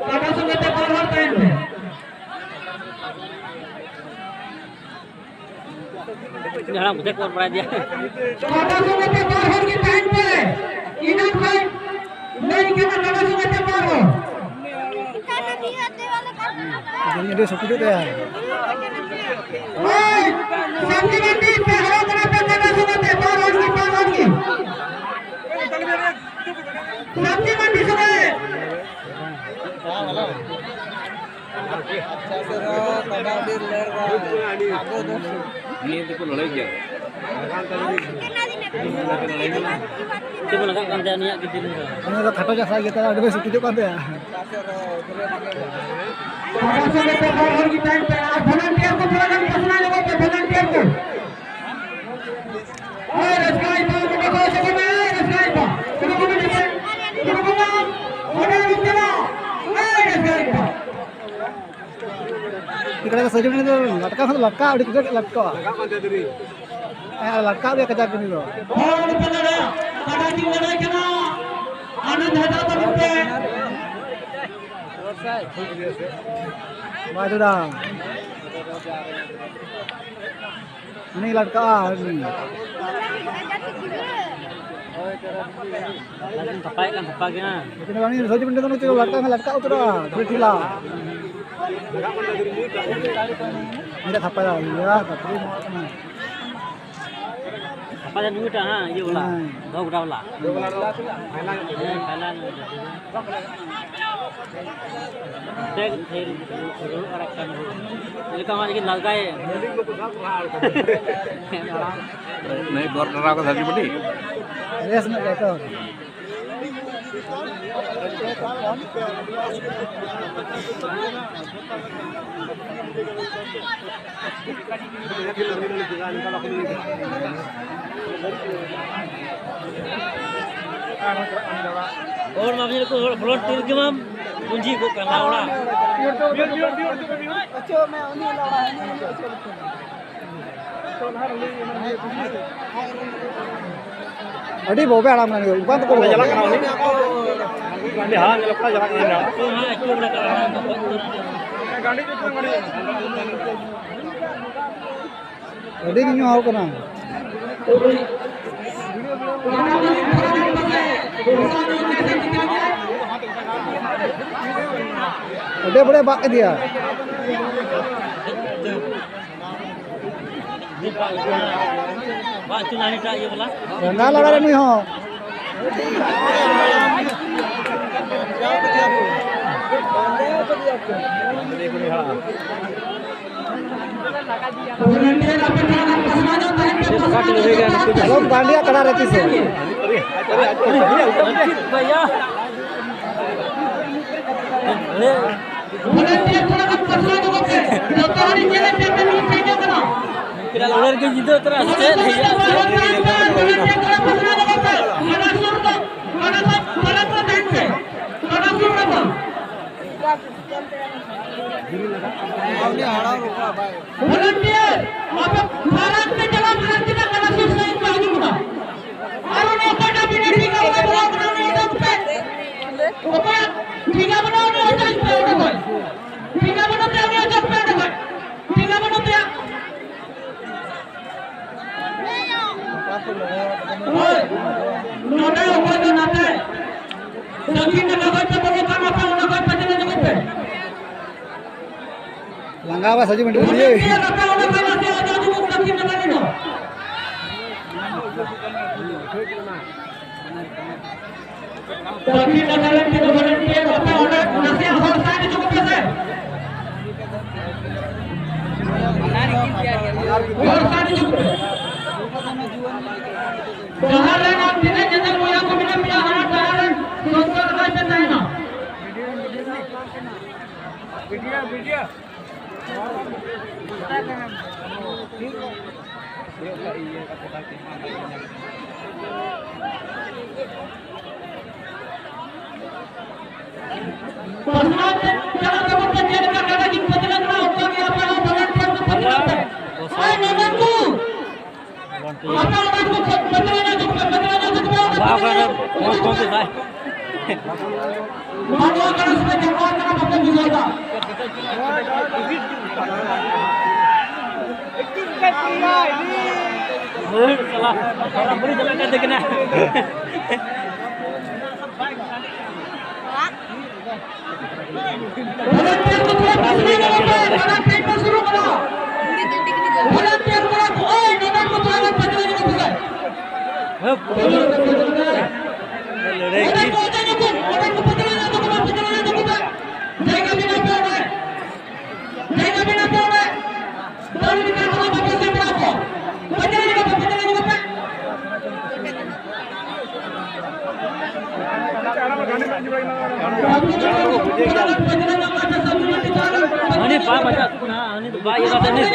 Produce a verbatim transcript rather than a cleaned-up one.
ᱠᱟᱰᱟ ᱥᱚᱸᱜᱮ ᱛᱮ ᱵᱟᱨ ᱦᱚᱲ ᱛᱟᱦᱮᱱ ᱯᱮ᱾ ᱩᱱᱤ ᱦᱟᱲᱟᱢ ᱠᱚᱛᱮ ᱠᱚ ᱚᱨ ᱵᱟᱲᱟᱭ ᱫᱮᱭᱟ᱾ ᱠᱟᱰᱟ ᱥᱚᱸᱜᱮ ᱛᱮ ᱵᱟᱨ ᱦᱚᱲ ᱜᱮ ᱛᱟᱦᱮᱱ ᱯᱮ᱾ ᱤᱱᱟᱹ ᱠᱷᱟᱱ ᱞᱟᱹᱭ ᱠᱟᱱᱟ ᱠᱟᱰᱟ ᱥᱚᱸᱜᱮ ᱛᱮ ᱵᱟᱨ ᱦᱚᱲ᱾ ᱟᱹᱰᱤ ᱥᱚᱠᱛᱚ ᱛᱟᱭᱟ᱾ ᱳᱭ, ᱥᱟᱛᱴᱤ ᱵᱟᱹᱴᱤ ᱯᱮ ᱦᱚᱲ ᱠᱟᱱᱟ ᱯᱮ, ᱠᱟᱰᱟ ᱥᱚᱸᱜᱮ ᱛᱮ ᱵᱟᱨ ᱦᱚᱲ ᱜᱮ, ᱵᱟᱨ ᱦᱚᱲ ᱜᱮ᱾ ᱥᱟᱛᱴᱤ ᱵᱟᱹᱴᱤ ᱥᱚᱸᱜᱮ᱾ ᱱᱤᱭᱟᱹ ᱛᱮᱠᱚ ᱞᱟᱹᱲᱦᱟᱹᱭ ᱜᱮᱭᱟ᱾ ᱪᱮᱫ ᱠᱚ ᱞᱟᱜᱟᱜ ᱠᱟᱱ ᱛᱟᱭᱟ ᱩᱱᱤᱭᱟᱜ ᱜᱮ ᱫᱤᱱ ᱫᱚ? ᱩᱱᱤ ᱫᱚ ᱠᱷᱟᱴᱚ ᱪᱟᱥᱟ ᱜᱮ ᱛᱟᱭᱟ, ᱟᱹᱰᱤ ᱵᱮᱥ ᱩᱛᱩ ᱡᱚᱜ ᱠᱟᱱ ᱛᱟᱭᱟ᱾ ᱟᱨ volunteer ᱠᱚ ᱛᱷᱚᱲᱟ ᱜᱟᱱ ᱯᱟᱥᱱᱟᱣ ᱧᱚᱜᱚᱜ ᱯᱮ, volunteer ᱠᱚ᱾ ᱟᱨ ᱨᱟᱹᱥᱠᱟᱹ ᱟᱭ ᱯᱮ, ᱚᱸᱰᱮ ᱠᱚ ᱥᱮᱴᱮᱨ ᱢᱮ, ᱨᱟᱹᱥᱠᱟᱹ ᱟᱭ ᱯᱮ᱾ ᱩᱰᱩᱠᱚᱜ ᱢᱮ, ᱩᱰᱩᱠᱚᱜ ᱢᱮ᱾ ᱚᱸᱰᱮ ᱩᱰᱩᱠ ᱪᱟᱞᱟᱜ᱾ ᱟᱨ ᱨᱟᱹᱥᱠᱟᱹ ᱟᱭ ᱯᱮ᱾ ᱤᱠᱲᱟ ᱥᱟᱹᱡᱩᱱᱤ ᱫᱚ ᱞᱟᱴᱠᱟ ᱠᱷᱚᱱ ᱞᱟᱴᱠᱟ ᱟᱹᱰᱤ ᱠᱟᱡᱟᱠ ᱞᱟᱴᱠᱟᱜᱼᱟ᱾ ᱦᱮᱸ, ᱟᱨ ᱞᱟᱴᱠᱟᱜ ᱜᱮ ᱠᱟᱡᱟᱠ ᱩᱱᱤ ᱫᱚ᱾ ᱦᱚᱲ ᱯᱮ ᱞᱟᱲᱟ, ᱠᱟᱰᱟ ᱠᱤᱱ ᱞᱟᱲᱟᱭ ᱠᱟᱱᱟ᱾ ᱟᱱᱚᱱᱫ ᱦᱟᱡᱟᱨ ᱛᱟᱹᱵᱩ ᱯᱮ᱾ ᱵᱟᱭ ᱫᱟᱹᱲᱟ᱾ ᱩᱱᱤ ᱞᱟᱴᱠᱟᱜᱼᱟ, ᱩᱱᱤ᱾ ᱛᱷᱟᱯᱟᱭᱮᱫ ᱠᱟᱱ ᱛᱷᱟᱯᱟ ᱜᱮ ᱦᱟᱸᱜ᱾ ᱞᱮᱠᱤᱱ ᱩᱱᱤ ᱥᱚᱡᱤᱵ ᱴᱩᱰᱩ ᱫᱚ ᱱᱩᱭ ᱞᱟᱴᱠᱟ ᱠᱷᱟᱱ ᱞᱟᱴᱠᱟ ᱩᱛᱟᱹᱨᱚᱜᱼᱟ, ᱯᱩᱨᱟᱹ ᱴᱷᱤᱞᱟ᱾ ᱚᱸᱰᱮ ᱛᱷᱟᱯᱟᱭᱟ, ᱤᱭᱟᱹ, ᱛᱟᱯᱚᱨᱮ ᱱᱚᱣᱟ ᱠᱟᱱᱟ᱾ ᱛᱷᱟᱯᱟ ᱫᱚ ᱱᱩᱭᱴᱟᱜ ᱦᱟᱸᱜ, ᱤᱭᱟᱹ ᱵᱟᱞᱟ, ᱦᱮᱸ᱾ ᱫᱚᱦᱚ ᱜᱚᱰᱟ ᱵᱟᱞᱟ᱾ ᱦᱮᱸ, ᱯᱷᱟᱭᱱᱟᱞ᱾ ᱴᱷᱤᱠ, ᱴᱷᱤᱠ, ᱨᱩᱣᱟᱹᱲ ᱟᱲᱟᱜ ᱠᱟᱱ ᱜᱮ᱾ ᱪᱮᱫ ᱞᱮᱠᱟ ᱢᱟ ᱡᱮ ᱞᱟᱜᱟᱭ᱾ ᱱᱩᱭ ᱵᱚᱨ ᱰᱟᱸᱰᱟ ᱠᱚ ᱫᱷᱟᱹᱵᱤᱡ ᱵᱟᱹᱴᱤ? ᱵᱮᱥ ᱧᱚᱜ ᱜᱮ ᱛᱚ᱾ ᱦᱚᱲ ᱢᱟ ᱵᱷᱤᱲ ᱠᱚ, ᱦᱚᱲ volunteer ᱜᱮ ᱢᱟᱢ ᱯᱩᱸᱡᱤ ᱠᱚ ᱠᱟᱱᱟ ᱚᱲᱟᱜ᱾ ᱟᱹᱰᱤ ᱵᱚᱵᱮ ᱦᱟᱲᱟᱢ ᱠᱟᱱ ᱜᱮᱭᱟ, ᱚᱠᱟ ᱛᱮᱠᱚ ᱪᱟᱞᱟᱜ ᱠᱟᱱᱟ ᱩᱱᱤ? ᱟᱹᱰᱤ ᱧᱩᱦᱟᱣ ᱠᱟᱱᱟ᱾ ᱟᱹᱰᱤ ᱵᱟᱹᱲᱤᱡ ᱵᱟᱜ ᱠᱮᱫᱮᱭᱟ᱾ ᱵᱟᱝ ᱪᱩᱞᱦᱟᱹ ᱦᱟᱹᱱᱤᱴᱟᱜ ᱤᱭᱟᱹ ᱵᱟᱞᱟ᱾ ᱨᱟᱸᱜᱟᱣ ᱞᱟᱜᱟᱣ ᱨᱮ ᱱᱩᱭ ᱦᱚᱸ᱾ ᱟᱞᱚᱢ ᱵᱟᱸᱫᱮᱭᱟ ᱠᱟᱲᱟ ᱨᱮ ᱛᱤᱥ ᱦᱚᱸ᱾ ᱵᱷᱚᱞᱮᱱᱴᱤᱭᱟᱨ ᱛᱷᱚᱲᱟ ᱜᱟᱱ ᱯᱟᱥᱱᱟᱣ ᱧᱚᱜᱚᱜ ᱯᱮ᱾ ᱡᱚᱛᱚ ᱦᱚᱲᱤᱧ ᱧᱮᱞᱮᱫ ᱯᱮᱭᱟ, ᱯᱮ ᱢᱤᱫ ᱴᱷᱮᱱ ᱜᱮ ᱠᱟᱱᱟ᱾ ᱚᱱᱟ ᱨᱮᱜᱮ ᱧᱤᱫᱟᱹ ᱩᱛᱟᱹᱨᱟ ᱥᱮ ᱪᱮᱫ? ᱵᱷᱚᱞᱮᱱᱴᱤᱭᱟᱨ ᱛᱷᱚᱲᱟ ᱜᱟᱱ ᱯᱟᱥᱱᱟᱣ ᱧᱚᱜᱚᱜ ᱯᱮ᱾ ᱜᱟᱰᱟ ᱥᱩᱨ ᱫᱚ, ᱜᱟᱰᱟ ᱥᱩᱨ, ᱜᱟᱰᱟ ᱥᱩᱨ ᱛᱟᱦᱮᱱ ᱯᱮ᱾ ᱜᱟᱰᱟ ᱥᱩᱨ ᱨᱮᱫᱚ᱾ ᱵᱷᱚᱞᱮᱱᱴᱤᱭᱟᱨ, ᱟᱯᱮ ᱯᱷᱟᱨᱟᱠ ᱛᱮ ᱪᱟᱞᱟᱣ ᱯᱮ, ᱪᱮᱫᱟᱜ ᱜᱟᱰᱟ ᱥᱩᱨ ᱥᱮᱫ ᱯᱮ ᱦᱤᱡᱩᱜ ᱠᱟᱱᱟ? ᱟᱨ ᱚᱱᱟ ᱚᱠᱚᱭᱴᱟᱜ ᱵᱤᱱᱟᱹ ᱴᱷᱤᱠᱟ ᱵᱟᱹᱱᱩᱜ ᱛᱟᱭᱟ, ᱩᱱᱤ ᱚᱪᱚᱜ ᱯᱮ᱾ ᱚᱠᱚᱭᱟᱜ ᱴᱷᱤᱠᱟ ᱵᱟᱹᱱᱩᱜ, ᱩᱱᱤ ᱚᱪᱚᱜ ᱯᱮ ᱚᱸᱰᱮ ᱠᱷᱚᱱ᱾ ᱴᱷᱤᱠᱟ ᱵᱟᱹᱱᱩᱜ ᱛᱟᱭᱟ, ᱩᱱᱤ ᱚᱪᱚᱜ ᱯᱮ ᱚᱸᱰᱮ ᱠᱷᱚᱱ᱾ ᱴᱷᱤᱠᱟ ᱵᱟᱹᱱᱩᱜ ᱛᱟᱭᱟ᱾ ᱦᱳᱭ, ᱱᱚᱰᱮ ᱚᱠᱚᱭ ᱫᱚ ᱱᱟᱛᱮ ᱫᱚᱠᱠᱷᱤᱱ ᱱᱟᱠᱷᱟ ᱠᱷᱚᱱ ᱯᱮ ᱵᱚᱞᱚᱜ ᱠᱟᱱᱟ, ᱟᱯᱮ ᱚᱸᱰᱮ ᱠᱷᱚᱱ ᱯᱮ ᱪᱟᱞᱟᱜ ᱧᱚᱜᱚᱜ ᱯᱮ᱾ ᱞᱟᱸᱜᱟ ᱵᱟ ᱥᱟᱡᱩ ᱢᱤᱱᱴᱩ ᱫᱤᱭᱮ᱾ ᱯᱮ ᱟᱯᱮ ᱚᱸᱰᱮ ᱠᱷᱚᱱ ᱱᱟᱥᱮ ᱚᱡᱚᱜ ᱧᱚᱜᱚᱜ ᱫᱚᱠᱠᱷᱤᱱ ᱱᱟᱠᱷᱟ ᱨᱮᱫᱚ᱾ ᱫᱟᱹᱠᱷᱤᱱ ᱱᱟᱠᱷᱟ ᱨᱮᱱ ᱛᱤᱱᱟᱹᱜ ᱵᱚᱞᱮ ᱯᱮ ᱵᱟᱯᱮ ᱚᱸᱰᱮ ᱱᱟᱥᱮᱭᱟᱜ ᱦᱚᱲ ᱥᱟᱭᱤᱰ ᱦᱚᱪᱚ ᱠᱚᱯᱮ ᱥᱮ᱾ ᱦᱚᱲ ᱥᱟᱭᱤᱰ ᱦᱚᱪᱚ ᱠᱚᱯᱮ᱾ ᱰᱟᱦᱟᱨ ᱨᱮᱱ ᱟᱨ ᱛᱤᱱᱟᱹᱜ ᱧᱮᱧᱮᱞ ᱵᱚᱭᱦᱟ ᱠᱚ ᱢᱮᱱᱟᱜ ᱯᱮᱭᱟ, ᱦᱟᱱᱟ ᱰᱟᱦᱟᱨ ᱨᱮᱱ ᱥᱚᱱᱛᱚᱨ ᱞᱮᱠᱟ ᱯᱮ ᱛᱟᱦᱮᱱᱟ᱾ ᱯᱟᱥᱱᱟᱣ ᱛᱮ ᱪᱟᱞᱟᱜ ᱛᱟᱵᱚᱱ ᱯᱮ, ᱪᱮᱫ ᱞᱮᱠᱟ ᱠᱟᱰᱟ ᱠᱤᱱ ᱯᱟᱹᱪᱷᱞᱟᱹ ᱠᱟᱱᱟ, ᱚᱱᱠᱟ ᱜᱮ ᱟᱯᱮ ᱦᱚᱸ ᱵᱟᱜᱟᱱ ᱴᱷᱮᱱ ᱠᱚ ᱯᱟᱹᱪᱷᱞᱟᱹ ᱯᱮ᱾ ᱟᱨ ᱱᱚᱰᱮ ᱠᱚ ᱯᱟᱹᱪᱷᱞᱟᱹ ᱧᱚᱜ ᱠᱚ ᱯᱮ, ᱯᱟᱹᱪᱷᱞᱟᱹ ᱧᱚᱜ ᱠᱚ ᱯᱮ, ᱯᱟᱹᱪᱷᱞᱟᱹ ᱧᱚᱜ ᱠᱚ ᱯᱮ᱾ ᱱᱚᱣᱟ ᱜᱚᱲᱚ ᱥᱚᱯᱚᱦᱚᱫ ᱧᱟᱢᱚᱜ ᱠᱟᱱᱟ, ᱵᱟᱯᱮ ᱵᱩᱡᱷᱟᱹᱣ ᱮᱫᱟ᱾ ᱦᱳᱭ, ᱥᱟᱞᱟ, ᱥᱟᱞᱟ ᱵᱩᱲᱤ ᱪᱟᱞᱟᱜ ᱠᱟᱱ ᱛᱟᱹᱠᱤᱱᱟ᱾ Volunteer ᱠᱚ ᱛᱷᱚᱲᱟ ᱯᱟᱥᱱᱟᱣ ᱧᱚᱜᱚᱜ ᱯᱮ, ᱢᱟᱲᱟᱝ time ᱢᱟ ᱥᱩᱨᱩᱜ ᱠᱟᱱᱟ᱾ Volunteer ᱠᱚᱲᱟ ᱠᱚ, ᱳᱭ, ᱱᱚᱰᱮ ᱠᱚ ᱛᱷᱚᱲᱟ ᱜᱟᱱ ᱯᱟᱥᱱᱟᱣ ᱧᱚᱜᱚᱜ ᱯᱮ᱾ ᱞᱟᱹᱲᱦᱟᱹᱭ ᱚᱸᱰᱮ ᱠᱤ? ᱠᱚ, ᱚᱸᱰᱮ ᱧᱚᱜ ᱠᱚ, ᱚᱸᱰᱮ ᱠᱚ ᱯᱟᱥᱱᱟᱣ ᱧᱚᱜᱚᱜ ᱯᱮ, ᱯᱟᱥᱱᱟᱣ ᱧᱚᱜᱚᱜ ᱯᱮ᱾ ᱡᱟᱭᱜᱟ ᱵᱮᱱᱟᱣ ᱯᱮ ᱚᱸᱰᱮ᱾ ᱡᱟᱭᱜᱟ ᱵᱮᱱᱟᱣ ᱯᱮ ᱚᱸᱰᱮ᱾ ᱫᱟᱲᱮ ᱞᱮᱠᱟ ᱠᱚᱲᱟ ᱵᱟᱯᱮ ᱥᱮᱴᱮᱨᱟ ᱠᱚ᱾ ᱯᱟᱥᱱᱟᱣ ᱧᱚᱜᱚᱜ ᱯᱮ, ᱯᱟᱥᱱᱟᱣ ᱧᱚᱜᱚᱜ ᱯᱮ᱾ ᱦᱟᱹᱱᱤ ᱵᱟᱭ ᱵᱟᱡᱟᱣ ᱦᱚᱪᱚ ᱠᱟᱱᱟ, ᱦᱟᱹᱱᱤ ᱫᱚ ᱵᱟᱭ ᱤᱭᱟᱹ ᱠᱟᱛᱮ ᱦᱟᱹᱱᱤ